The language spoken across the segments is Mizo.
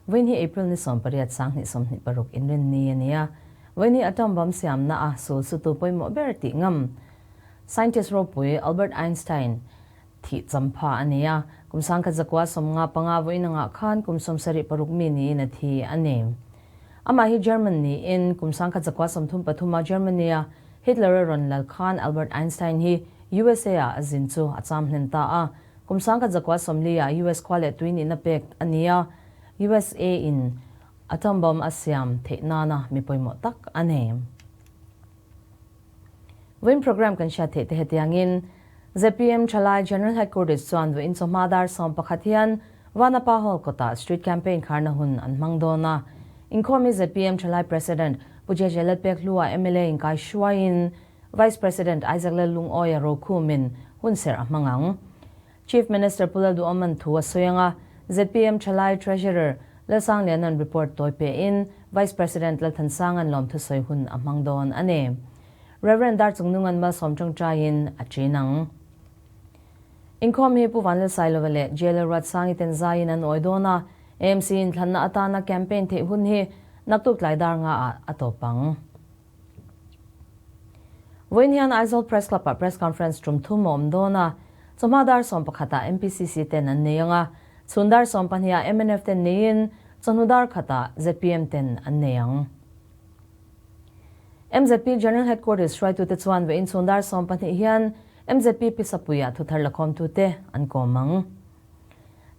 Vawiin hi April ni 18 2026 inrinni a ni a. Vawiin hi atom bomb siamna a sul sutu pawimawh ber tih ngam scientist ropui Albert Einstein thih champha a ni a. Kum 1995 vawiin angah khan kum 76 mi niin a thi a ni. Amah hi German niin kum 1933 a Germany a Hitler a rawn lal khan Albert Einstein hi USA ah a zin chu a cham hlen ta a. Kum 1940 ah US khua leh tui nihna pek a ni a, USA in atom bomb a siam theih nana mi pawimawh tak a nei. Vawiin program kan hriat theih te hetiangin zpm Thalai General Headquarters chuan vawiin chawhma dar 11 hian Vanapa Hall kawtah Street Campaign kharna hun an hmang dawn a. Inkhawm hi zpm Thalai President Pu Jeje Lalpekhlua mla in kaihruaiin Vice President Isaac Lallungawia Rokhumin hunserh a hmang ang. Chief Minister Pu Lalduhawman thu a sawi ang a, zpm Thalai Treasurer Lalsangliana'n report tawi pein Vice President Lalthansanga'n lawmthusawi hun a hmang dawn a ni. Rev. Darchungnunga'n malsawm tawngtaiin a ṭin ang. Inkhawm hi Pu Vanlalsailova leh Jailer Ruatsangi ten zaiin an awi dawn a, AMC inthlanna atana campaign theih hun hi naktuk tlai dar nga ah a tawp ang. Vawiin hian Aizawl Press Club ah Press Conference tum thum a awm dawn a, chawhma dar 11 ah MPCC ten an nei ang a, chhun dar 12 ah mnf ten neiin chawhnu dar khat ah zpm ten an nei ang. Mzp General Headquarters hruaitute chuan vawiin chhun dar 12 hian mzp Pisapuia thuthar lakhawmtute an kawm ang.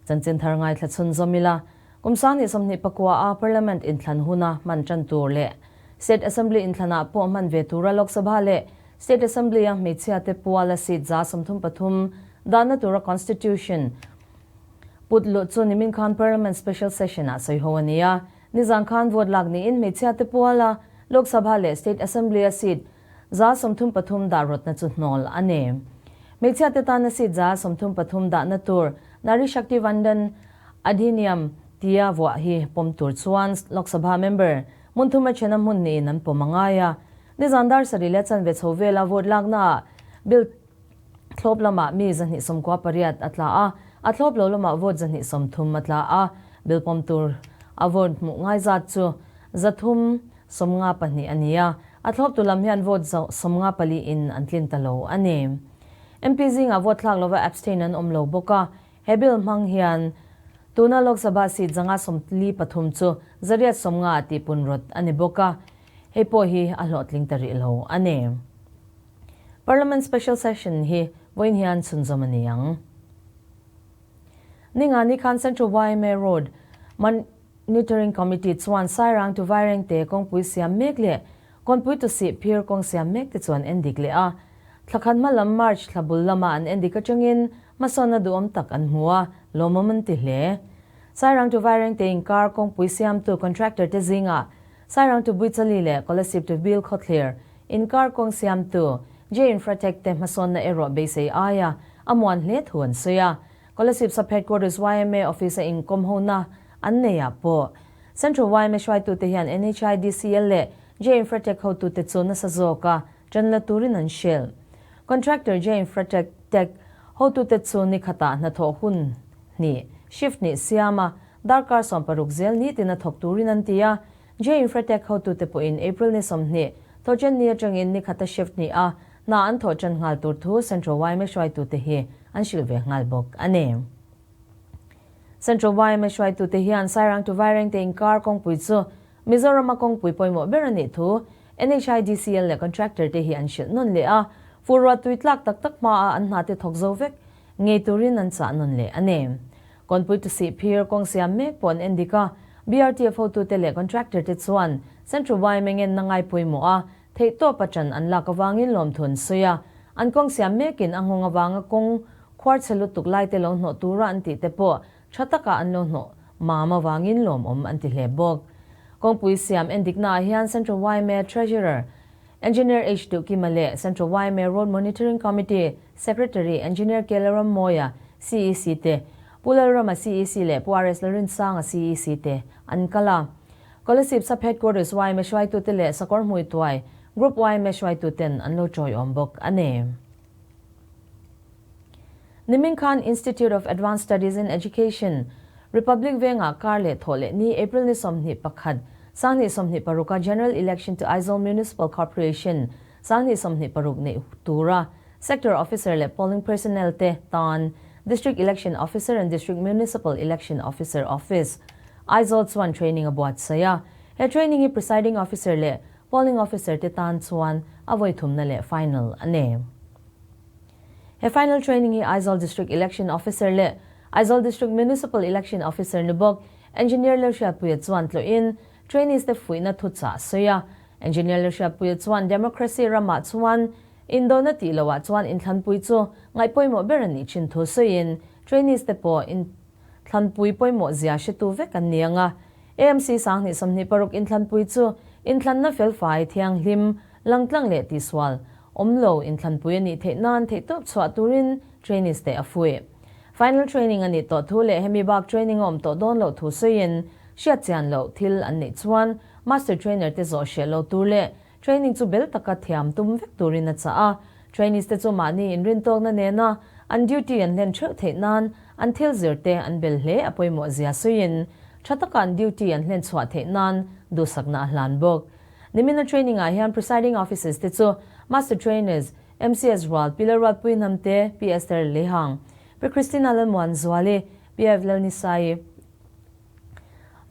Chanchin thar ngaithla chhunzawm ila, kum 2029 a Parliament inthlan huna hman tan tur leh State Assembly inthlanah pawh hman ve tura Lok Sabha leh State Assembly-a hmeichhiate puala seat 33 dahna tura Constitution put luh chu nimin khan Parliament Special Session-ah sawi ho a ni a. Nizan khan vote lak niin hmeichhiate puala Lok Sabha leh State Assembly-a seat 33 dah rawtna chu hnawl a ni. Hmeichhiate tana seat 33 dahna tur Nari Shakti Vandan Adhiniyam tia vuah hi pawm tur chuan Lok Sabha member hmun thuma thena hmun niin an pawm a ngai a. Nizan dar sarih leh chanve chho vela vote laknaah bill thlawp lamah mi 298 a tla a, a thlawp lo lamah vote 130 a tla a. Bill pawm tur a vote hmuh ngai zat chu 352 a ni a, a thlawptu lam hian vote 94 in an tlin ta lo a ni. MP zingah vote thlak lova abstain an awm lo bawk a, he bill hmang hian tuna Lok Sabha seat 143 chu 850 a tihpun rawt a ni bawk a, hei pawh hi a hlawhtling ta rih lo a ni. Parliament Special Session hi vawiin hian chhunzawm a ni ang. Ningani khan Central YMA Road Monitoring Committee chuan Sairang to Vairengte kawngpui siam mek leh kawnpui to Sihphir kawng siam mek te chuan en dik leh a. Thla khat hma lam March thla bul lama an en dik atangin hmasawnna duhawm tak an hmu a, lawmawm an ti hle. Sairang to Vairengte inkar kawngpui siamtu contractor te zingah Sairang to Buichali leh Kolasib to Bill Khawthlir inkar kawng siamtu J Infratech te hmasawnna erawh beisei aia a muan hle thu an sawi a. Kolasib Sub Headquarters yma Office a inkawm hona an nei ah pawh Central yma hruaitute hian NHIDCL leh J Infratech hotute chu nasa zawka tan la turin an hrilh. Contractor J Infratech Tech hotute chu ni khatah hnathawh hun hnih, shift hnih siam a, darkar 16 zel nitin a thawk turin an ti a. J Infratech hotute pawhin April ni 20, thawhchen ni atangin ni khata shift hnih a hna an thawh tan nghal tur thu Central yma hruaitute hi an hrilh ve nghal bawk a ni. Central yma hruaitute hian Sairang to Vairengte inkar kawngpui chu Mizorama kawngpui pawimawh ber a nih thu NHIDCL leh contractor te hi an hrilh nawn leh a, fur ruah tui tlak tak tak hmaa an hna te thawk zo vek ngei turin an chah nawn leh a ni. Kawnpui tu sih phir kawng siam mek pawh an en dik a, BRTF hotute leh contractor te chuan Central yma ngenna ngai pawimawh a, theihtawp a ṭan an lak avangin lawmthu an sawi a, an kawng siam mekin a nghawng avanga kawng khuar chhe lutuk lai te lo hnawh tura an tih te pawh ṭha taka an lo hnawh mam avangin lawmawm an ti hle bawk. Kawngpui siam en diknaah hian Central yma Treasurer Engineer H Duhkima leh Central yma Road Monitoring Committee Secretary Engineer K Lalrammawia CEC te, Pu Lalrama CEC leh Pu RS Lalrinsanga CEC te an kal a. Kolasib Sub Headquarters yma hruaitute leh Sakawr Hmuituai Group yma hruaituten an lo tawiawm bawk a ni. Nimin khan Institute of Advanced Studies in Education, Republic Vengah kar leh thawh leh ni April ni 21, 2026 a General Election to Aizawl Municipal Corporation 2026 neih tura Sector Officer leh Polling Personnel te tan District Election Officer and District Municipal Election Officer Office, Aizawl chuan training a buatsaih a. He training hi Presiding Officer leh Polling Officer te tan chuan a vawi thumna leh final a ni. He final training hi Aizawl District Election Officer leh Aizawl District Municipal Election Officer ni bawk Engineer Lalhriatpuia chuan tlawhin trainees te fuihna thuchah a sawi a. Engineer Lalhriatpuia chuan democracy ramah chuan indona tih loah chuan inthlanpui chu ngaihpawimawh ber a nih thin thu sawiin trainees te pawh inthlanpui pawimawh zia hretu vek an ni ang a. AMC 2026 inthlanpui chu inthlanna felfai thianghlim langtlang leh tihsual awm lo inthlanpui a nih theih nan theihtawp chhuah turin trainees te a fuih. Final training a nih tawh thu leh hemi bak training a awm tawh dawn loh thu sawiin hriat chian loh thil an neih chuan master trainer te zawh hreh lo tur leh training chu bel taka thiam tum vek turin a chah a. Trainees te chu mahni inrintawkna nena an duty an hlen theuh theih nan an thil zir te an bel hle a pawimawh zia sawiin tha taka an duty an hlen chhuah theih nan duhsakna a hlan bawk. Nimina training ah hian presiding officers te chu Master Trainers, MCS Rual, Pi Lalruatpui Hnamte, Pi Esther Lehang, Pi Christina Lalmuanzuali, Pi Ev Lalnisaii,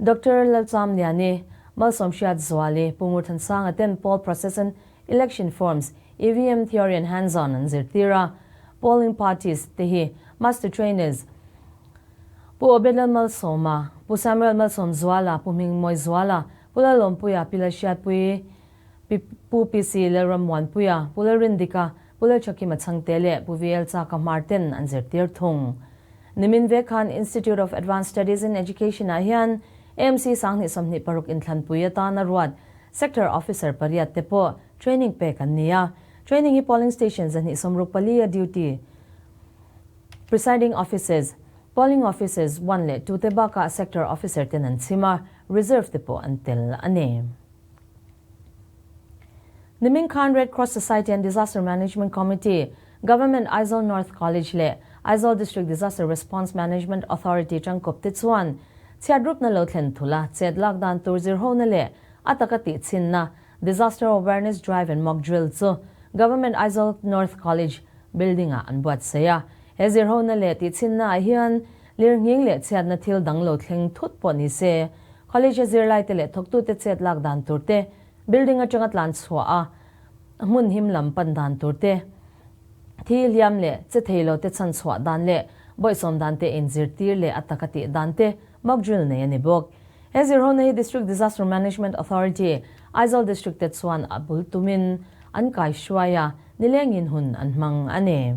Doctor Lalchamliani, Malsawm Hriat Zuali, Pu Ngurthansanga ten Poll Process and Election Forms, EVM Theory and Hands-on an zirtir a. Polling Parties te hi Master Trainers, Pu Obed Lalmalsawma, Pu Samuel Malsawmzuala, Pu Hmingmawizuala, Pu Lalawmpuia, Pi Lalhriatpuii, Pi Pu PC Lalrammuanpuia, Pu Lalrindika, Pu Lalthakima Chhangte leh Pu VL Chaka Hmar ten an zirtir thung. Nimin ve khan Institute of Advanced Studies in Education ah hian AMC 2026 inthlanpui atana ruat Sector Officer pariat te pawh training pek an ni a. Training hi Polling Station 264 a duty Presiding Officers, Polling Officers one leh two te bakah Sector Officer ten an chhim a, Reserve te pawh an tel a ni. Nimin khan Red Cross Society and Disaster Management Committee, Government Aizawl North College leh Aizawl District Disaster Response Management Authority tangkawp te chuan chhiat rupna lo thlen thula chet lak dan tur zirhona leh a taka tihchhinna Disaster Awareness Drive and Mock Drill chu Government Aizawl North College Building-ah an buatsaih a. He zirhona leh tihchhinna ah hian lirnghing leh chhiatna thil dang lo thleng thut pawh ni se, College-a zirlaite leh thawktute chet lak dan tur te, building atanga tlan chhuah a hmun him lam pan dan tur te, thi hliam leh che thei lo te chhan chhuah dan leh bawihsawm dan te inzirtir leh a taka tih dan te mock drill nei a ni bawk. He zirhona hi District Disaster Management Authority, Aizawl District te chuan a bul tumin an kaihruai a, nilengin hun an hmang a ni.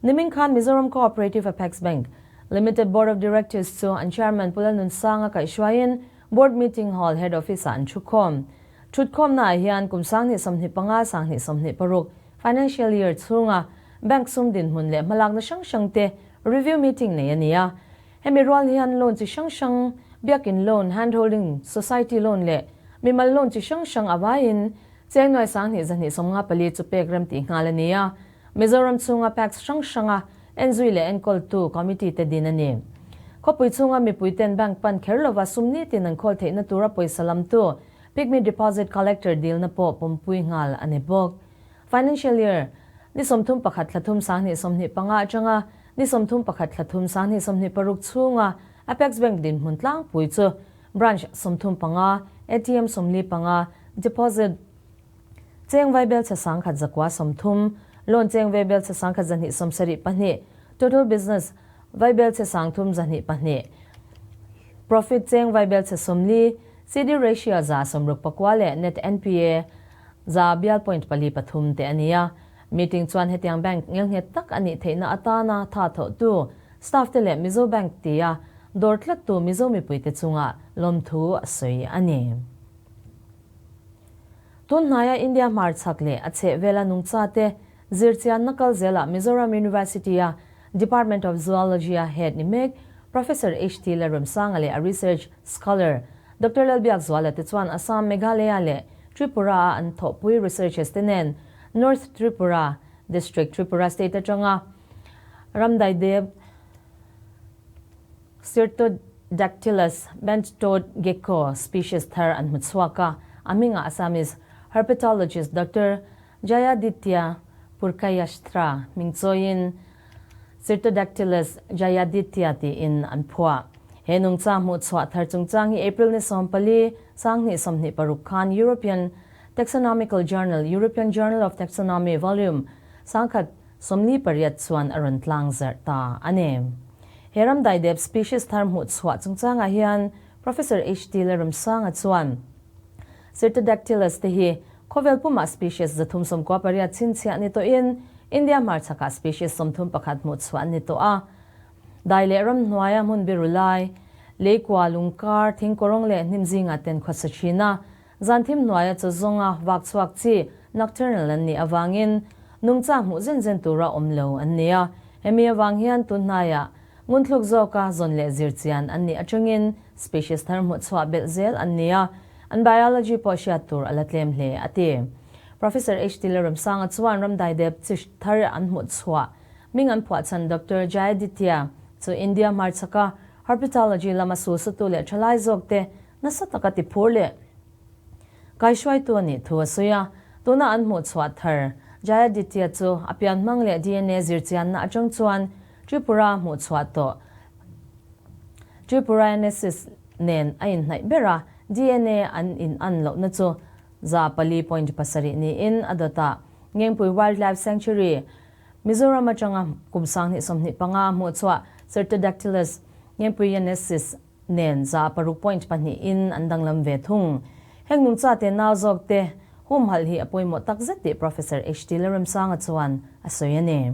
Nimin khan Mizoram Cooperative Apex Bank Limited Board of Directors chu an Chairman Pu Lalnunsanga kaihhruaiin Board Meeting Hall Head Office ah an thukhawm. Thutkhawmna ah hian kum 2025, 2026 Financial Year chhunga Bank sum dinhmun leh hmalakna hrang hrang te review meeting nei a ni a. Hemi rual hian loan chi hrang hrang, Biakin loan, Hand Holding Society loan leh mimal loan chi hrang hrang avaiin Cheng nuai 2254 chu pek rem tih nghal a ni a, Mizoram chhunga PACS hrang hranga enzui leh enkawltu committee te din a ni. Khawpui chhunga mipui ten bank pan kher lova sum nitin an khawl theihna tura pawisa lamtu Pygmy Deposit Collector dilna pawh pawmpui nghal a ni bawk. Financial Year ni 31 thla thum 2025 atanga ni 31 thla thum 2026 chhunga Apex Bank dinhmun tlangpui chu Branch 35, ATM 45, Deposit cheng vaibel chhe 1130, Loan cheng vaibel chhe 1272, Total Business vaibel chhe 3202, Profit cheng vaibel chhe 40, CD Ratio 69% leh Net NPA za bial point pali pathum te a ni a. Meeting chuan hetiang bank ngelnghet tak a nih theihna atana tha thawhtu staff te leh Mizo Bank tia dawr tlattu Mizo mipuite chunga lawmthu a sawi a ni. Tun hnaia India hmarchhak leh a chhehvela nungchate zirchianna kal zelah Mizoram University-a Department of Zoology-a head ni mek Professor HT Lalremsanga leh a research scholar. Doctor Lalbiakzuala te chuan Assam, Meghalaya leh Tripura-a an thawhpui researchers te nen North Tripura District, Tripura State atanga Ramdaidev Cyrtodactylus bent-toed gecko species thar an hmu chhuak a, a hmingah Assamese herpetologist Doctor Jayaditya Purkayasthra hming chawiin Cyrtodactylus jayaditya tiin an phuah. He nungcha hmuh chhuah thar chungchang hi April ni 14, 2026 khan European Taxonomical Journal, European Journal of Taxonomy, Volume 1048 chuan a rawn tlang zarh ta a ni. He ram daidep species thar hmuh chhuah chungchangah hian Professor HT Lalramsanga chuan Cyrtodactylus te hi khawvel pumah species 398 chhinchhiah ni tawhin India hmarchhakah species 31 hmuh chhuah an ni tawh a. Dai leh ramhnuaia hmun biru lai, leikua, lungkar, thingkawrawng leh hnim zingah ten khawsa thin a. Zan thim hnuaia chaw zawnga vak chhuak chi nocturnal an nih avangin nungcha hmuh zen zen tura awm lo an ni a. Hemi avang hian tun hnaiah ngunthluk zawka zawn leh zir chian an nih atangin species thar hmuh chhuah belh zel an ni a, an biology pawh hriat tur a la tlem hle a ti. Professor HT Lalremsanga chuan ramdaidep chi thar an hmuh chhuah hming an phuah chhan Doctor Jayaditya chu India hmarchhaka herpetology lama sulsutu leh thalai zawkte Nasa taka ti phur leh kaihruaitu a nih thu a sawi a, tuna an hmuh chhuah thar Jayaditya chu a pian hmang leh DNA zirchianna atang chuan Tripura hmuh chhuah tawh Tripuraensis nen a inhnaih ber a, DNA an in-an lohna chu 4.7 niin a dawtah Ngengpui Wildlife Sanctuary, Mizoram atanga kum 2025 hmuh chhuah Cyrtodactylus ngengpuiensis nen 6.2 in an danglam ve thung. Heng nungcha te nau zawk te humhalh hi a pawimawh tak zet tih Professor HT Lalremsanga chuan a sawi a ni.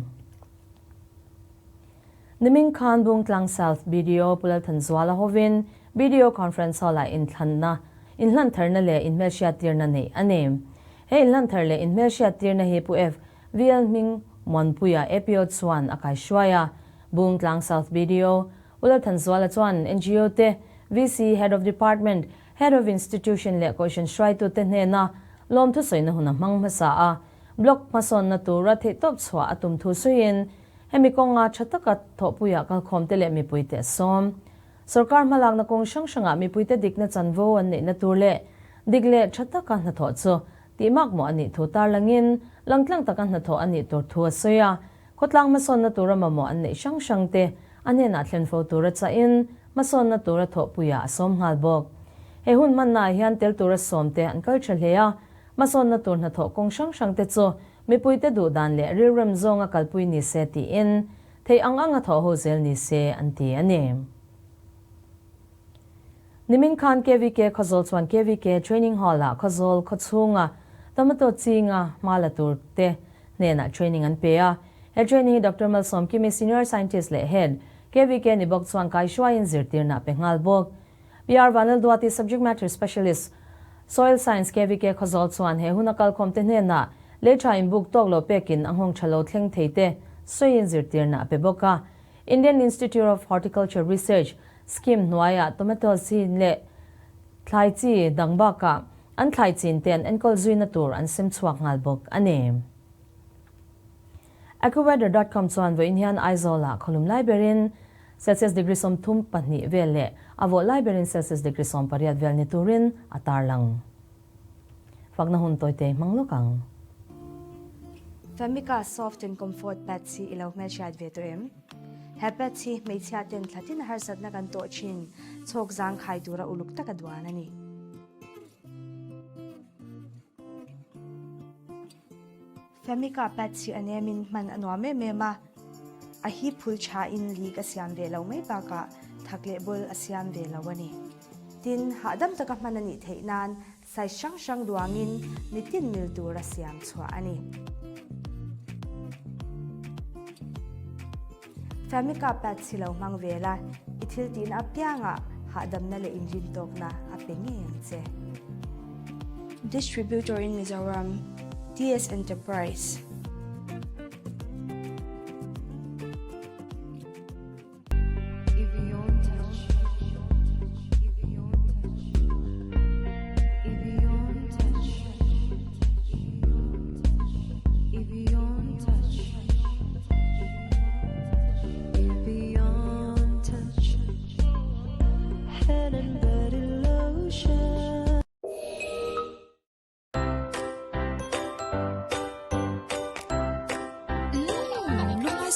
Nimin khan Bungtlang South BDO Pu Lalthanzuala hovin BDO Conference Hall-ah inthlanna, inhlantharna leh inhmelhriattirna neih a ni. He inhlanthar leh inhmelhriattirna hi Pu F. VL Hming Muanpuia APO chuan a kaihruai a. Bungtlang South BDO U Lalthanzuala chuan NGO te, VC, Head of Department, Head of Institution leh Kohhran hruaitute hnena lawmthu sawina hun a hmang hmasa a, Block hmasawnna tura theihtawp chhuah a tum thu sawiin hemi kawnga tha taka thawhpuiah kalkhawmte leh mipuite a sawm. Sorkar hmalakna kawng hrang hrangah mipuite dikna chanvo an neihna tur leh dik leh tha taka hnathawh chu tihmakmawh a nih thu tarlangin langtlang taka hnathawh a nih tur thu a sawi a. Khawtlang hmasawnna tura mamawh an neih hrang hrang te a hnenah thlen fo tura chahin hmasawnna tura thawhpuiah a sawm nghal bawk. He hun hmannaah hian tel tura sawm te an kal tha hle a, hmasawnna tur hnathawh kawng hrang hrang te chu mipuite duhdan leh rilrem zawnga kalpui ni se tiin theih ang anga thawh ho zel ni se an ti a ni. Nimin khan KVK Khawzawl chuan KVK Training Hall-ah Khawzawl khawchhunga tomato chinga hma la tur te hnenah training an pe a. He training hi Doctor Malsawmkimi, Senior Scientist leh Head, KVK ni bawk chuan kaihruaiin zirtirna a pe nghal bawk. PR Vanlalduati, Subject Matter Specialist, Soil Science, KVK Khawzawl chuan he huna kalkhawm te hnenah lei tha inbuk tawk lo pekin a nghawng tha lo thleng thei te sawiin zirtirna a pe bawk a. Indian Institute of Horticulture Research, Scheme hnuaiah tomato chin leh thlai chi dang bakah an thlai chin te an enkawl zuina tur an sem chhuak nghal bawk a ni. AccuWeather dot com chuan vawiin hian Aizawlah khawlum lai berin Celsius degree 32 vel leh a vawh lai berin Celsius degree 18 vel ni turin a tarlang. Fakna hun tawite hmang lawk ang. Famika Soft and Comfort Pads hi i lo hmelhriat ve tawh em? He pads hi hmeichhia ten thlatin harsatna kan tawh thin chhawk zangkhai tura uluk taka duan a ni. Famika pads hi a nemin hman a nuam em em a, a hi phul thain leak a siam ve lo mai bakah thak leh bul a siam ve lo a ni. Tin, hahdam taka hman a nih theih nan size hrang hrang duangin mitin mil tura siam chhuah a ni. Famika pads hi lo hmang ve la, i thil tihna apiangah hahdamna leh inrintawkna a pe ngei ang che. Distributor in Mizoram, TS Enterprise.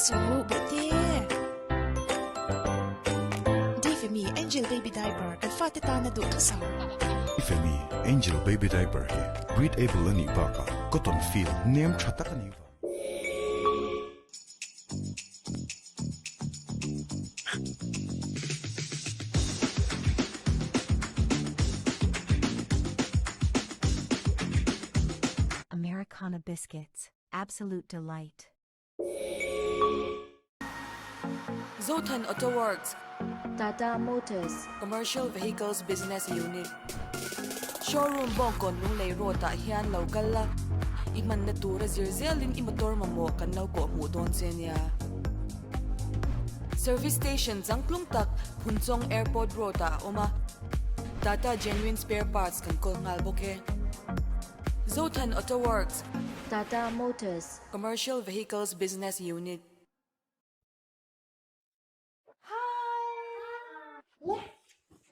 suh bawihte. Dfemi Angel Baby Diaper kan fate tana duhthusam. Dfemi Angel Baby Diaper hi breathable a nih bakah cotton feel nem tha tak a nih vang. Americana Biscuits, absolute delight. Zothan Auto Works. Tata Motors. Commercial Vehicles Business Unit. Showroom Bawngkawn Lunglei Road ah hian lo kal la, i hmanna tura zir zelin i motor mamawh kan lo kawh hmuh dawn che nia. Service Station changtlung tak Phunchawng Airport Road ah a awm a, Tata Genuine Spare Parts kan kawl nghal bawk e. Zothan Auto Works. Tata Motors. Commercial Vehicles Business Unit. Hi! Le!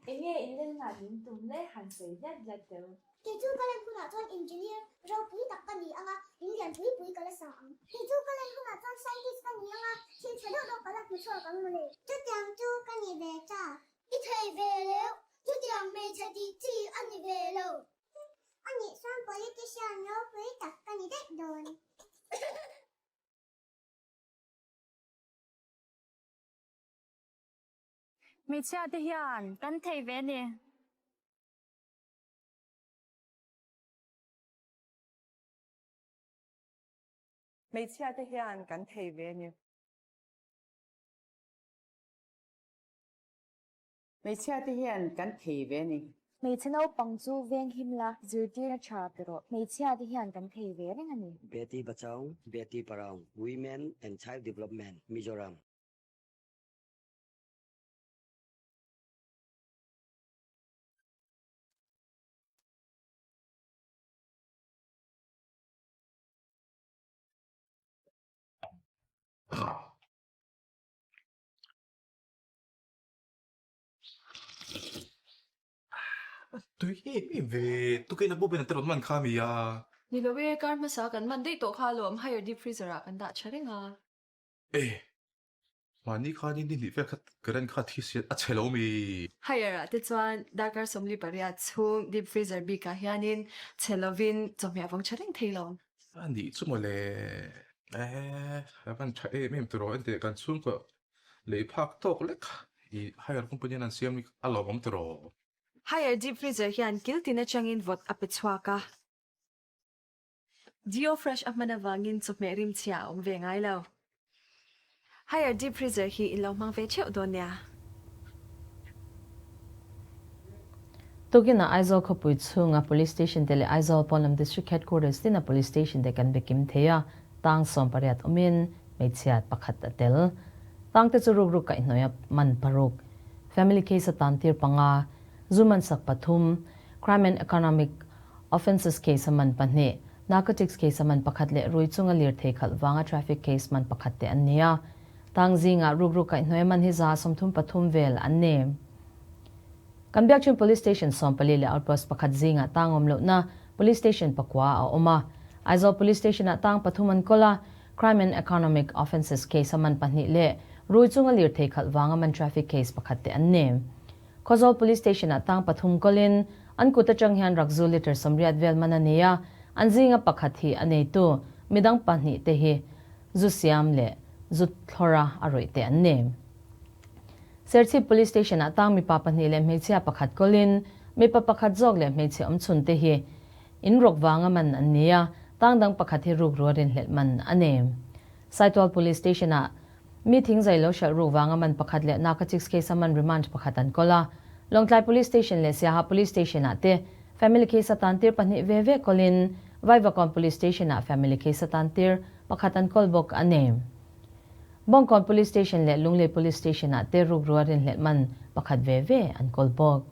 Enge in len ngah min tum le han sawi hliat hliat deuh. Kei chu ka len hunah chuan engineer ropui tak ka ni anga, in lian pui pui ka la sa ang. Kei chu ka len hunah chuan scientist ka ni anga, thil tha deuh deuh ka la hmu chhuak ang mawle. Chutiang chu ka ni ve ta. I thei ve leu, chutiang hmeichhe tih chi a ni ve lo. A nih chuan politician ropui tak ka ni daih dawn. Hmeichhia te hian kan thei ve ni. Hmeichhia te hian kan thei ve ni. Hmeichhia te hian kan thei ve ni. Hmeichhe naupang chu veng him la, zirtirna tha pe rawh. Hmeichhia te hian kan thei ve reng a ni. Beti Bachao, Beti Padhao, Women and Child Development, Mizoram. Tui em em ve, tukin a bawp in a te rawn man kha mi a. Ni lo e, kar hmasa kan man daih tawh kha alawm, higher deep freezer ah kan dah tha reng a. E, mahni khan in ni hnih vel kha current kha thi siat a chhe lo mi. Higher ah te chuan darkar 48 chhung deep freezer bik ah hianin chhe lovin chawhmeh a vawng tha reng thei lo. A nih chu mawle, e, a van tha em em tiraw enteh kan chhungkaw Lei phak tawk lek i hire company an siam hi a lawmawm tiraw? Hire deep freezer hian kil tin atangin vawt a pe chhuak a. Geo Fresh a hman avangin chawhmeh rimchhia a awm ve ngai lo. Hire deep freezer hi in lo hmang ve theuh dawn nia. Tukin ah Aizawl khawpui chhunga Police Station te leh Aizawl pawnlam District Headquarters tina Police Station te kan be kim thei a, tang 18 awmin hmeichhia pakhat a tel. Tang te chu ruk ruk kaihhnawih a man paruk, family case a tan tir panga, zu man sak pathum, crime and economic offences case a man pahnih, narcotics case a man pakhat leh rui chunga lirthei khalh vanga traffic case man pakhat te an ni a. Tang zingah ruk ruk kaihhnawih a man hi 133 vel an ni. Kan Biakṭhin Police Station 14 leh Outpost pakhat zingah tang awm lohna Police Station pakua a awm a. Aizawl Police Station-ah tang pathum an kawl a, Crime and Economic Offences case a man pahnih leh rui chunga lirthei khalh vanga man traffic case pakhat te an ni. Khawzawl Police Station-ah tang pathum kawlin an kut atang hian rakzu litre 80 vel man a nei a, an zinga pakhat hi a neitu midang pahnih te hi zu siam leh zu thlawra a rawih te an ni. Serchhip Police Station ah tang mipa pahnih leh hmeichhia pakhat kawlin mipa pakhat zawk leh hmeichhe awmchhun te hi in rawk vanga man an ni a, tang dang pakhat hi ruk rua rinhlelh man a ni. Saitual Police Station ah mi thingzai lo hralh ruk vanga man pakhat leh narcotics case a man remand pakhat an kawl a, Lawngtlai Police Station leh Siaha Police Station ah te family case a tan tir pahnih ve ve kawlin Vaivakawn Police Station ah family case a tan tir pakhat an kawl bawk a ni. Bawngkawn Police Station leh Lunglei Police Station ah te ruk rua rinhlelh man pakhat ve ve an kawl bawk.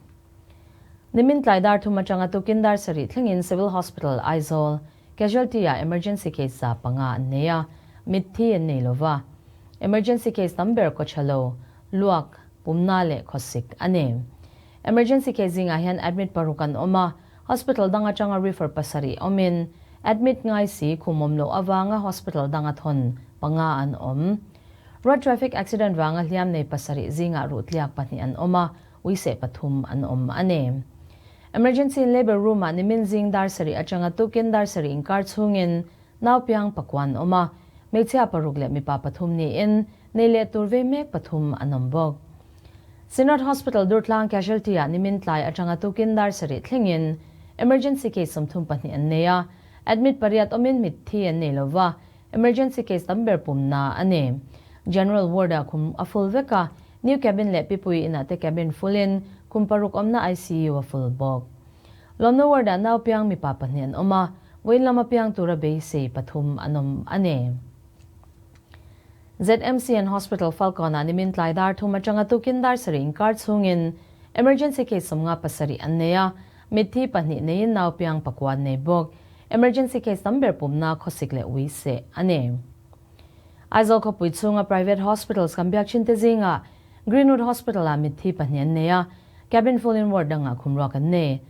Nimin tlai dar thum atanga tukin dar sarih thlengin Civil Hospital, Aizawl, Casualty ah emergency case 500 an nei a, mitthi an nei lova. Emergency case tam ber kawchhalo, luak, pumna leh khawsik a ni. Emergency case zingah hian admit paruk an awm a, hospital dang atanga refer pasarih awmin, admit ngai si khum awm loh avanga hospital danga thawn panga an awm. Road traffic accident vanga hliam nei pasarih zingah ruhtliak pahnih an awm a, uiseh pathum an awm a ni. Emergency in labour room ah nimin zing dar sarih atanga tukin dar sarih inkar chhungin naupiang pakua an awm a, hmeichhia paruk leh mipa pathum niin nei leh tur vei mek pathum an awm bawk. Synod Hospital Durtlang Casualty ah nimin tlai atanga tukin dar sarih thlengin emergency case 32 an nei a, admit pariat awmin mitthi an nei lova, Emergency case tam ber pumna a ni. General ward ah khum a full vek a, new cabin leh Pipui inah te cabin full in khum paruk awmna ICU a full bawk. Lawmna ward ah nau piang mipa pahnih an awm a, vawiin lama piang tura beisei pathum an awm a ni. ZMCN Hospital Falkawn ah nimin tlai dar thum atanga tukin dar sarih inkar chhungin emergency case 57 an nei a, mitthi pahnih neiin nau piang pakua an nei bawk. Emergency case tam ber pumna khawsik leh ui seh a ni. Aizawl khawpui chhunga private hospitals kan biak thin te zingah Greenwood Hospital ah mitthi pahnih an nei a, cabin full in ward dangah khum ruak an nei.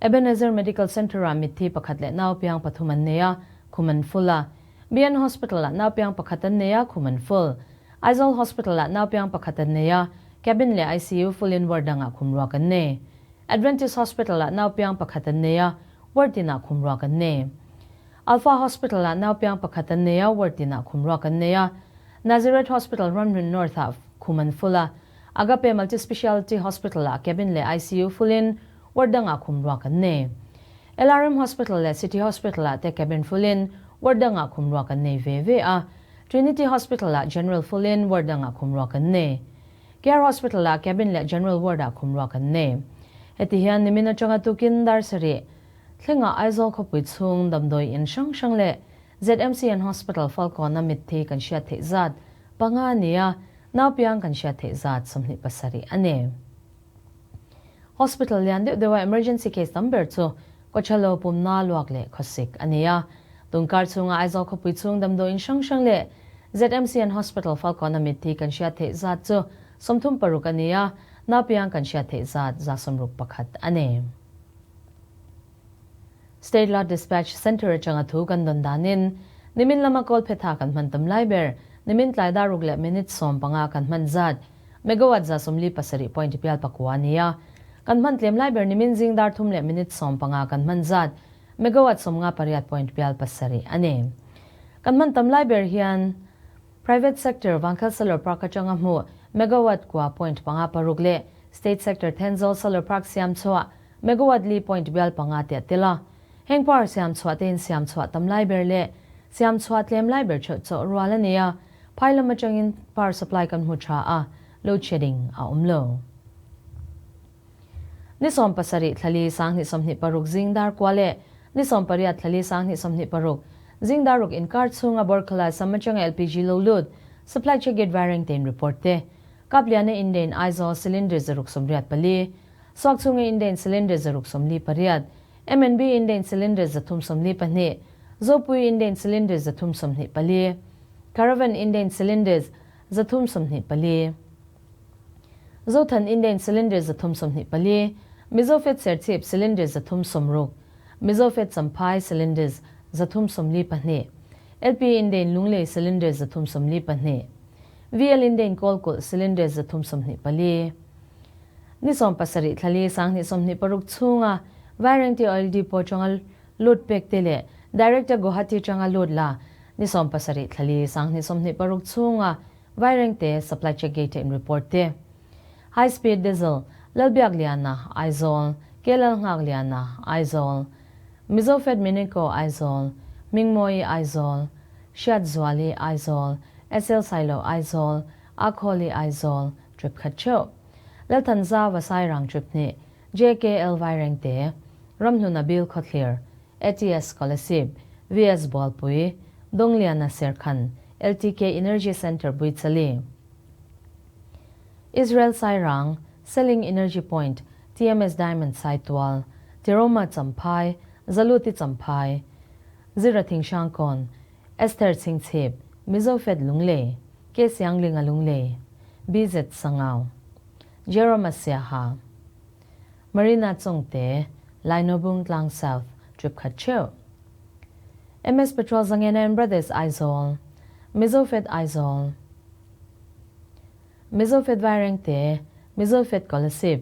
Ebenezer Medical Centre ah mitthi pakhat leh naupiang pathum an nei a, khum an full a. BN Hospital ah naupiang pakhat an nei a, khum an full. Aizawl Hospital ah naupiang pakhat an nei a, cabin leh ICU full in ward dangah khum ruak an nei. Adventist Hospital ah naupiang pakhat an nei a, Ward tinah khum ruak an nei. Alpha Hospital ah naupiang pakhat an nei a, ward tinah khum ruak an nei a. Nazareth Hospital Ramhlun North ah khum an full a. Agape Multi-Speciality Hospital ah cabin leh ICU full in ward dangah khum ruak an nei. LRM Hospital leh City Hospital ah te cabin full in ward dangah khum ruak an nei ve ve a. Trinity Hospital ah general full in ward dangah khum ruak an nei. Care Hospital ah cabin leh general ward ah khum ruak an nei. Heti hian nimin atanga tukin dar sarih thlengah Aizawl khawpui chhung damdawi in hrang hrang leh ZMCN Hospital Falkawn-a mitthi kan hriat theih zat panga a ni a, naupiang kan hriat theih zat 27 a ni. Hospital lian deuh deuha emergency case tam ber chu kawthalo pumna luak leh khawsik a ni a. Tunkar chhunga Aizawl khawpui chhung damdawiin hrang hrang leh ZMCN Hospital Falkawn-a mitthi kan hriat theih zat chu 36 a ni a, naupiang kan hriat theih zat 61 a ni. State Law Dispatch Centre atanga thu kan dawn danin nimin lama kawl phetha kan hman tam lai ber, nimin tlai dar ruk leh minute 15 kan hman zat, megawatt 47.9 a ni a. Kan hman tlem lai ber nimin zing dar thum leh minute 15 kan hman zat, megawatt 58.7 a ni. Kan hman tam lai ber hian private sector Vangkhel Solar Park atanga hmuh megawatt 9.56 leh state sector Thenzawl Solar Park siam chhuah megawatt 4.5 te a tel a. Heng power siam chhuah te in siam chhuah tam lai ber leh siam chhuah tlem lai ber theuh chawh rual a ni a, phai lam atangin power supply kan hmu tha a, load shedding a awm lo. Ni 17 thlali 2026 zing dar kua leh ni 18 thlali 2026 zing dar ruk inkar chhunga Borkhala Assam atanga LPG lo lut supply check gate Vairengte in report te Kapliana Indein Aizawl cylinder 184, Suak chhunga Indein cylinder 148, MNB Indein cylinder 342, Zopui Indein cylinder 324, Caravan Indein cylinders 324, Zothan Indein cylinder 324, Mizofed Serchhip cylinder 360, Mizofed Champhai cylinders 342, LP Indein Lunglei cylinder 342, VL Indein Kawlkulh cylinder 324. Ni 17 thlali 2026 chhunga Vairengte Oil Depot atanga lut pek te leh Director Guwahati atanga lut la ni 17 thlali 2026 chhunga Vairengte Supply Check Gate in report te. High Speed Diesel, Lalbiak Liana, Aizawl, Kelal Nghak Liana, Aizawl, Mizofed Minico, Aizawl, Mingmawi, Aizawl, Hriat Zuali, Aizawl, SL Sailo, Aizawl, Akhawli, Aizawl, trip khat theuh. Lalthanza Vasairang trip hnih, JKL Vairengte, Ramhnuna Bill Khawthlir, ATS Kolasib, VS Bualpui, Dongliana Serkhan, LTK Energy Centre Buichali. Israel Sairang, Selling Energy Point, TMS Diamond Saitual, Tiroma Champhai, Zaluti Champhai, Zira Thinghrangkawn, Esther Chhingchhip, Mizofed Lunglei, K Sianglinga Lunglei, BZ Sangau, Jerome Siaha, Marina Chongte, Lainobung Tlang South, trip khat theuh. MS Petrol Zangena and Brothers Aizawl, Mizofed Aizawl. Mizofed Vairengte, Mizofed Kolasib,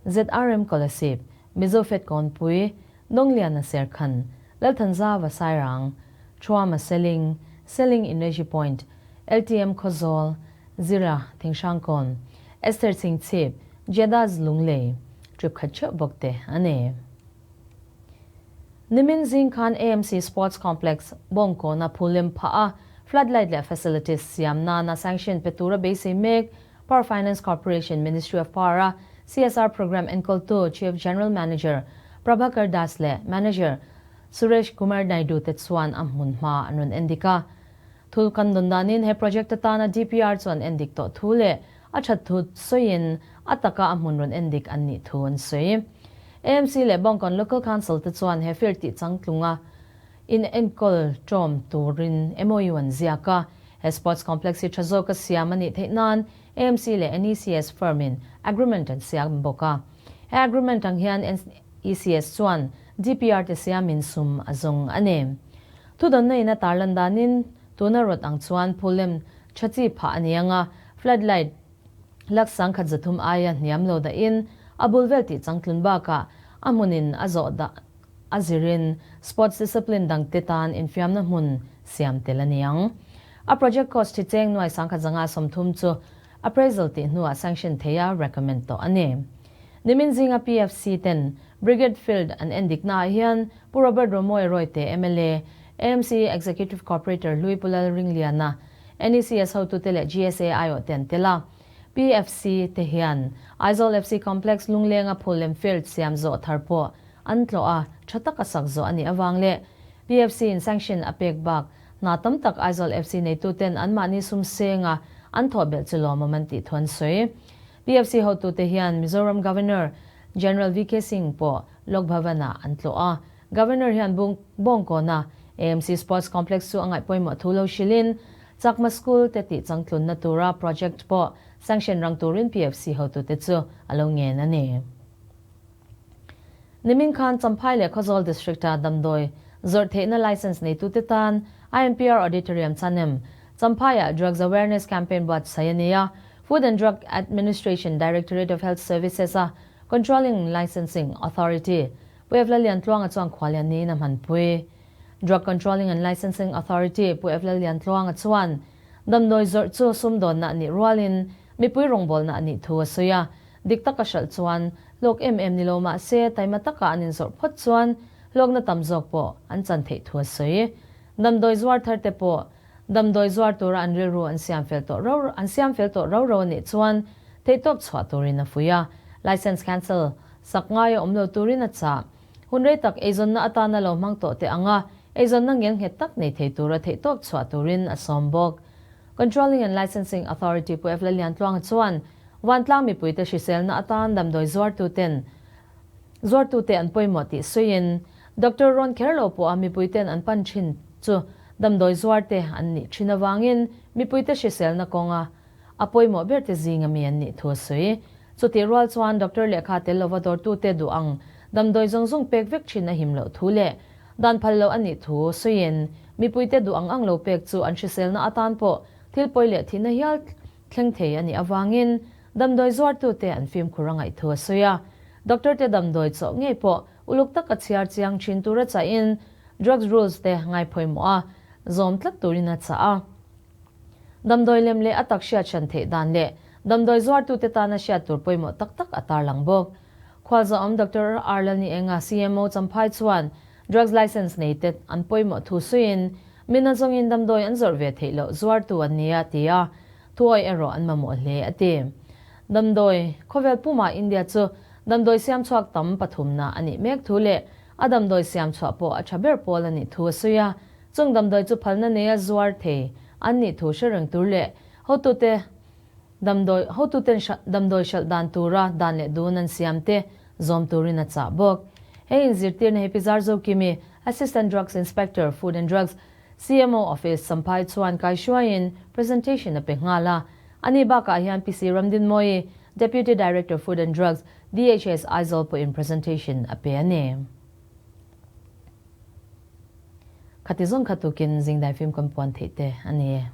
ZRM Kolasib, Mizofed Kawnpui, Dawngliana Serkhan, Lalthanzava Sairang, Thuama Seling, Seling Energy Point, LTM Khawzawl, Zira Thinghrangkawn, Esther Chhingchhip, Jedaz Lunglei, trip khat theuh bawk te a ni. Nimin zing khan AMC Sports Complex, Bawngkawna phulem phah a, floodlight leh facilities siam nana sanction pe tura beisei mek Power Finance Corporation Ministry of Power-a CSR Programme enkawltu Chief General Manager Prabhakar Das leh Manager Suresh Kumar Naidu te chuan a hmun hma an rawn endik a. Thul kan dawn danin he project atana DPR chu an endik tawh thu leh a that thu sawiin a taka a hmun rawn endik an nih thu an sawi. AMC leh Bawngkawn Local Council te chuan he field tih changtlunga in enkawl tawm turin MOU an ziak a. He sports complex hi tha zawka siam a nih theih nan AMC leh NECS firm in agreement an siam bawk a. He agreement ang hian NECS chuan DPR te siamin sum a zawng a ni. Thudawnna in a tarlan danin tuna rawt ang chuan phulem tha chi phah a ni ang a, floodlight lak 1300 aia hniam lo dahin a bul vel tih changtlun bakah a hmunin a zawh dah a zirin sports discipline dangte tan infiamna hmun siam tel a ni ang. A project cost hi cheng nuai 1530 chu appraisal tih hnuah sanction theia recommend tawh a ni. Nimin zinga PFC ten Brigade Field an endik naah hian Pu Robert Romawia Royte mla, AMC Executive Corporator Hlui Pu Lalringliana, NECS hotute leh GSA aiawh te an tel a. PFC te hian Aizawl FC Complex Lunglenga Phulem Field siam zawh thar pawh an tlawh a, tha taka sak zawh a nih avang leh PFC in sanction a pek bak hna tam tak Aizawl FC neituten anmahni sum senga an thawh belh chu lawmawm an tih thu an sawi. PFC hotute hian Mizoram Governor General VK Singh pawh Lok Bhavan-ah an tlawh a. Governor hian Bawngkawna AMC Sports Complex chu a ngaih pawimawh thu lo hrilhin Chakma School te tih changtlunna tura project pawh sanction rang turin PFC hotute chu a lo ngen a ni. Nimin khan Champhai leh Khawzawl District-a damdawi zawrh theihna licence neitute tan IMPR Auditorium Chanem, Champhaiah Drugs Awareness Campaign buatsaih a ni a. Food and Drug Administration Directorate of Health Services-a Controlling Licensing Authority, Pu Evla Liantluanga chuan khuallian niin a hmanpui. Drug Controlling and Licensing Authority, Pu Evla Liantluanga chuan damdawi zawrh chu sumdawnna a nih rualin mipui rawngbawlna a nih thu a sawi a. Dik taka hralh chuan hlawk em em ni lo mah se taima taka an inzawrh phawt chuan hlawkna tam zawk pawh an chan theih thu a sawi. Damdawi zuar thar te pawh damdawi zuar tura an rilru an siam fel tawh ro an siam fel tawh ro ro a nih chuan theihtawp chhuah turin a fuih a. Licence cancel sak ngai a awm lo turin a chah. Hun rei tak eizawnna atana lo hmang tawh teh ang a, eizawnna ngelnghet tak nei thei tura theihtawp chhuah turin a sawm bawk. Controlling and Licensing Authority Pu Evla Liantluanga chuan Vantlang mipuite hriselna atan damdawi zuartuten zuartute an pawimawh tih sawiin Doctor rawn kher lo pawha mipuiten an pan thin chu damdawi zuarte an nih thin avangin mipuite hriselna kawnga a pawimawh berte zinga mi an nih thu a sawi. Chutih rual chuan Doctor lehkha tel lova dawrtute duh ang damdawi zawng zawng pek vek thin a him loh thu leh dan phal loh a nih thu sawiin mipuite duh ang ang lo pek chu an hriselna atan pawh thil pawi leh thihna hial thleng thei a nih avangin damdawi zuartute an fimkhur a ngaih thu a sawi a. Doctor te damdawi chawh ngei pawh uluk taka chhiar chiang thin tura chahin drugs rules te ngaipawimawh a zawm tlat turin a chah a. Damdawi lem leh a tak hriat hran theih dan leh damdawi zuartute tana hriat tur pawimawh tak tak a tarlang bawk. Khualzawm Doctor R Lalnienga, CMO Champhai chuan drugs licence nei te an pawimawh thu suiin mina zawngin damdawi an zawrh ve theih loh zuartu an ni a ti a, thuawi erawh an mamawh hle a ti. Damdawi khawvel pumah India chu damdawi siam chhuak tam pathumna a nih mek thu leh a damdawi siam chhuah pawh a tha ber pawl a nih thu a sawi a, Chung damdawi chu phalna neia zuar thei an nih thu hre reng tur leh hotute damdawi hotuten damdawi hralh dan tura dan leh dun an siam te zawm turin a chah bawk. Hei inzirtirna hi Pi Zarzokimi, Assistant Drugs Inspector, Food and Drugs, CMO Office, Champhai chuan kaihruaiin presentation a pe nghal a. Ani bakah hian Pi Si Ramdinmawii, Deputy Director, Food and Drugs, DHS Aizawl pawhin presentation a pe a ni. Khati zawng kha tukin zingdai fim kan puan theih te a ni.